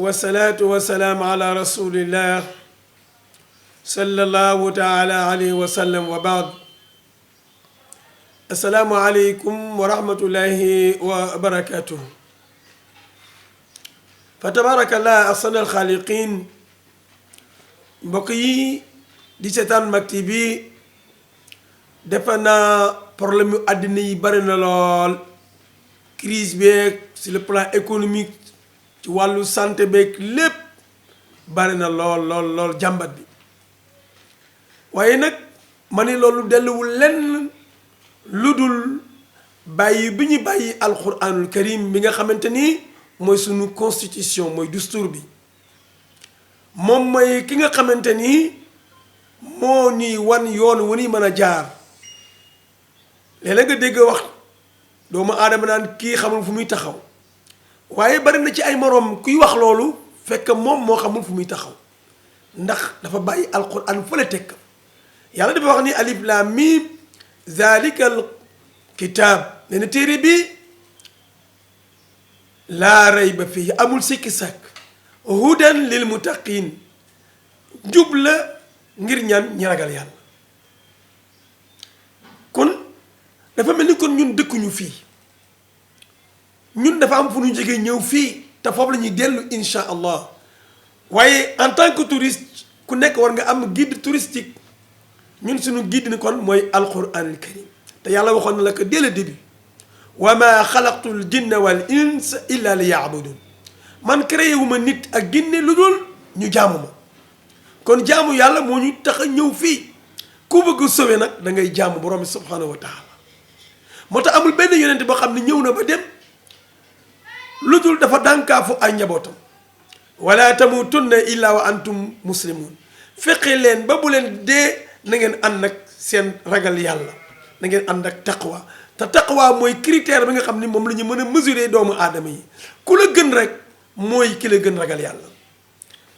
والصلاة والسلام على رسول الله صلى الله تعالى عليه وسلم وبعد السلام عليكم ورحمة الله وبركاته فتبارك الله أحسن الخالقين بقي di seetaan Mak TV defe naa problème yu àddina yi bari na lool crise beeg sur le plan économique ci wàllu santé beeg lépp bari na lool jàmbat bi waaye nag ma ne loolu delluwul lenn lu dul bàyyi bi ñu bàyyi alquranul karim bi nga xamante ni mooy sunu constitution mooy dustour bi moom mooy ki nga xamante ni moo nii wan yoon wu ni mën a jaar léeg-léeg nga dégg wax doomu aadama naan kii xamul fu muy taxaw waaye bari na ci ay moroom kuy wax loolu fekk moom moo xamul fu muy taxaw ndax dafa bàyyi alquran fële tekk yàlla dafa wax ni alif laam miim zalikal kitaab nee na téere bi laa rayba fii amul sikki sàkk hudan lil muttaqin jub la ngir ñaan ñi ragal yàlla kon dafa mel ni kon ñun dëkkuñu fii ñun dafa am fu ñu jógee ñëw fii te foofu la ñuy dellu insha allah waaye en tant que touriste ku nekk war nga am guide touristique ñun suñu guide ni kon mooy alquranul karim te yàlla waxoon na la ko dès le début wa ma xalaqtul jinna wal insa illa li yaabudun man créé wu ma nit ak ginne lu dul ñu jaamu ma kon jaamu yàlla moo ñu tax a ñëw fii ku bëgg sowe nag da ngay jaamu borom bi subhanahu wa taala moo tax amul benn yonent boo xam ne ñëw na ba dem lu dul dafa dànkaafu ay njabootam wala tamutunna illa wa antum muslimun fexe leen ba bu leen dee na ngeen ànd ak seen ragal yàlla na ngeen ànd ak taqwa te taqwa mooy critère bi nga xam ne moom la ñu mën a mesurer doomu aadama yi ku la gën rek mooy ki la gën ragal yàlla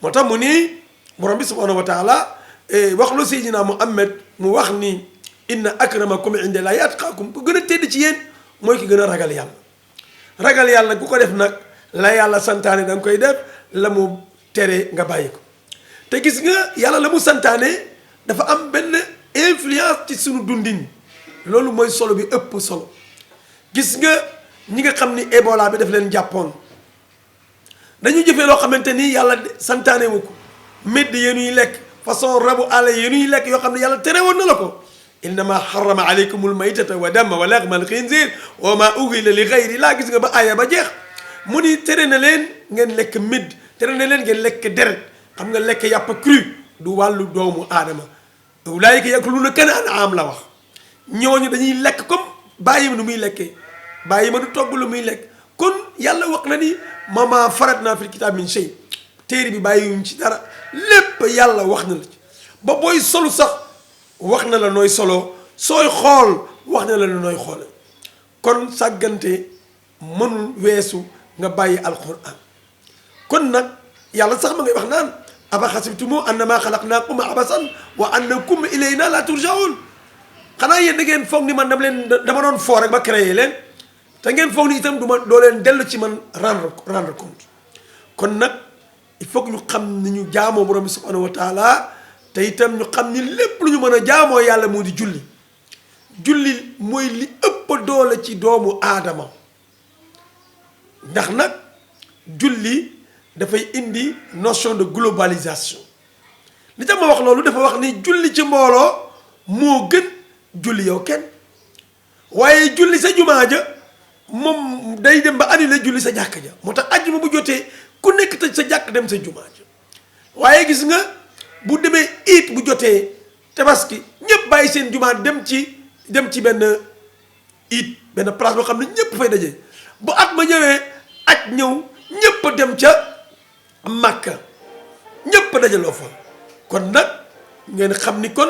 moo tax mu ni borom bi subhanahu wa taala wax lu Seydina Muhammad mu wax ni inna akramakum inda llahi atqaakum ku gën a tedd ci yéen mooy ki gën a ragal yàlla ku ko def nag la yàlla santaane da nga koy def la mu tere nga bàyyi ko te gis nga yàlla la mu santaane dafa am benn influence ci sunu dundin loolu mooy solo bi ëpp solo gis nga ñi nga xam ni Ebola bi daf leen jàppoon dañu jëfee loo xamante ni yàlla santaane wu ko médd yéenuy lekk façon rabu àll yéenuy lekk yoo xam ne yàlla tere woon na la ko innama harrama aleykumul maytata wa damma wa laxmal xinzir wa ma uhilla li gayri laa gis nga ba aaya ba jeex mu ni tere na leen ngeen lekk médd tere na leen ngeen lekk deret xam nga lekk yàpp cru du wàllu doomu aadama ulaayika yakuluuna kama an'aam la wax ñooñu dañuy lekk comme bàyyi ma nu muy lekkee bàyyi ma du togg lu muy lekk kon yàlla wax na ni mama faratna fil kitaab min shay téere bi bàyyiwuñ ci dara lépp yàlla wax na la ci ba booy solu sax wax na la nooy solo sooy xool wax na la nooy xoole kon sàggante mënul weesu nga bàyyi alquran kon nag yàlla sax ma ngay wax naan aba xasibtumu annama xalaqnaakum abasan wa annakum ilayna la turjaun xanaa yéen da ngeen foog ni man dama doon foo rek ba créé leen te ngeen foog ni itam doo leen dellu ci man rendre compte kon nag il faut que ñu xam ni ñu jaamoo borom bi subhanahu wa taala te itam ñu xam ni lépp lu ñu mën a jaamoo yàlla moo di julli mooy li ëpp doole ci doomu aadama ndax nag julli dafay indi notion de globalisation li tax ma wax loolu dafa wax ni julli ci mbooloo moo gën julli yow kenn waaye julli sa jumaa ja moom day dem ba annulé julli sa jàkk ja moo tax àjjuma bu jotee ku nekk tëj sa jàkk dem sa jumaa ja waaye gis nga bu demee iit bu jotee tabaski ñëpp bàyyi seen jumaa dem ci benn iit benn place boo xam ne ñëpp fay daje bu at ma ñëwee aj ñëw ñëpp dem ca Makka ñëpp dajaloo fa kon nag ngeen xam ni kon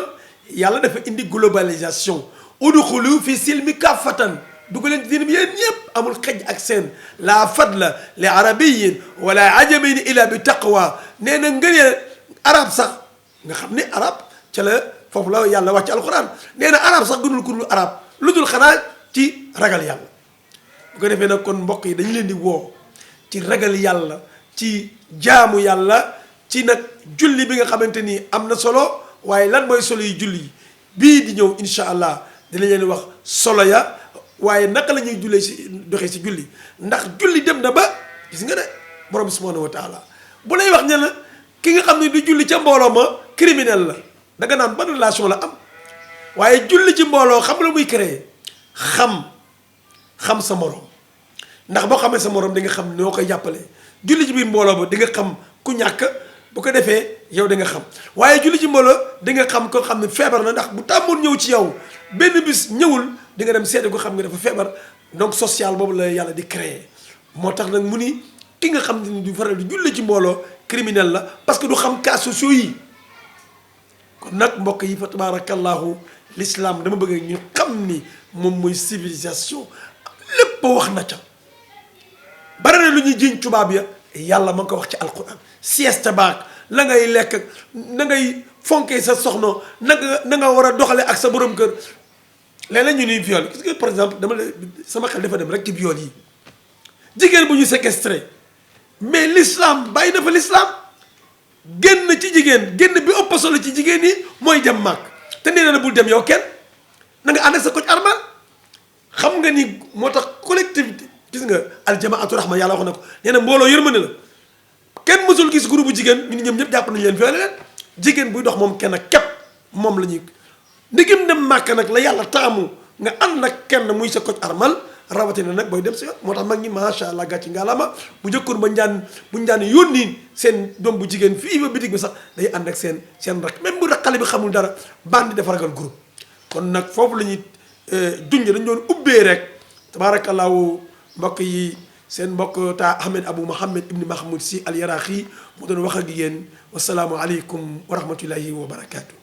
yàlla dafa indi globalisation udxulu fi silmi kaffatan dugaleen ci diine bi yéen ñëpp amul xej ak seen la fadla li arabiyin wala ajamin illa bi taqwa nee na ngëneel arab sax nga xam ni arab ca la foofu la yàlla wax ci alquran nee na arab sax gënul ku dul arab lu dul xanaa ci ragal yàlla bu ko defee nag kon mbokk yi dañu leen di woo ci ragal yàlla ci jaamu yàlla ci nag julli bi nga xamante ni am na solo waaye lan mooy solo yi julli bii di ñëw incha allah dina leen wax solo ya waaye naka la ñuy jullee si doxee si julli ndax julli dem na ba gis nga de borom bi subhanahu wa taala bu lay wax ne la ki nga xam ne du julli ca mbooloo ma criminel la da nga naan ban relation la am waaye julli ci mbooloo xam la muy créer xam sa morom ndax boo xamee sa morom di nga xam noo koy jàppalee julli ci biir mbooloo ba di nga xam ku ñàkk bu ko defee yow di nga xam waaye julli ci mbooloo di nga xam ko xam ne feebar na ndax bu tàmmoon ñëw ci yow benn bis ñëwul di nga dem seede ko xam nga dafa feebar donc social boobu la yàlla di créer moo tax nag mu ni ki nga xam ne du faral di julli ci mbooloo criminel la parce que du xam cas sociaux yi kon nag mbokk yi fa tabarakallahu l'islam dama bëgg ñu xam ni moom mooy civilisation lépp wax na ca bari na lu ñuy jiñ tubaab ya yàlla ma ngi ko wax ci alquran sieste baak la ngay lekk na ngay fonkee sa soxna na nga war a doxale ak sa borom kër léeg-léeg ñu ni viol gis nga par exemple sama xel dafa dem rek ci viol yi jigéen bu ñu séquestré mais l'islam bàyyi na fa l'islam génn ci jigéen génn bi ëpp solo ci jigéen yi mooy dem màkk te nee na bul dem yow kenn na nga ànd ak sa coach armal xam nga ni moo tax collectivité gis nga aljamaatu rahma yàlla wax na ko nee na mbooloo yërmande la kenn mësul gis groupe bu jigéen ñu ñoom ñëpp jàpp nañu leen feele leen jigéen buy dox moom kenn képp moom la ñuy ndigim dem màkk nag la yàlla taamu nga ànd ak kenn muy sa coach armal rawatina nag booy dem si yoon moo tax mag ñi macha allah gàcci ngalaama bu njëkkoon bu ñu daan yónni seen doom bu jigéen fii ba bitig bi sax day ànd ak seen rak même bu xale bi xamul dara bandi dafa ragal groupe kon nag foofu la ñuy junj dañ doon ubbee rek tabaarakallaahu mbokk yi seen mbokk taa Ahmed Abou Mohamed Ibn Mahmoud Sy Al Yaraaxi mu doon wax ak yéen wasalaamu aleykum wa rahmatullahi wa barakaatu.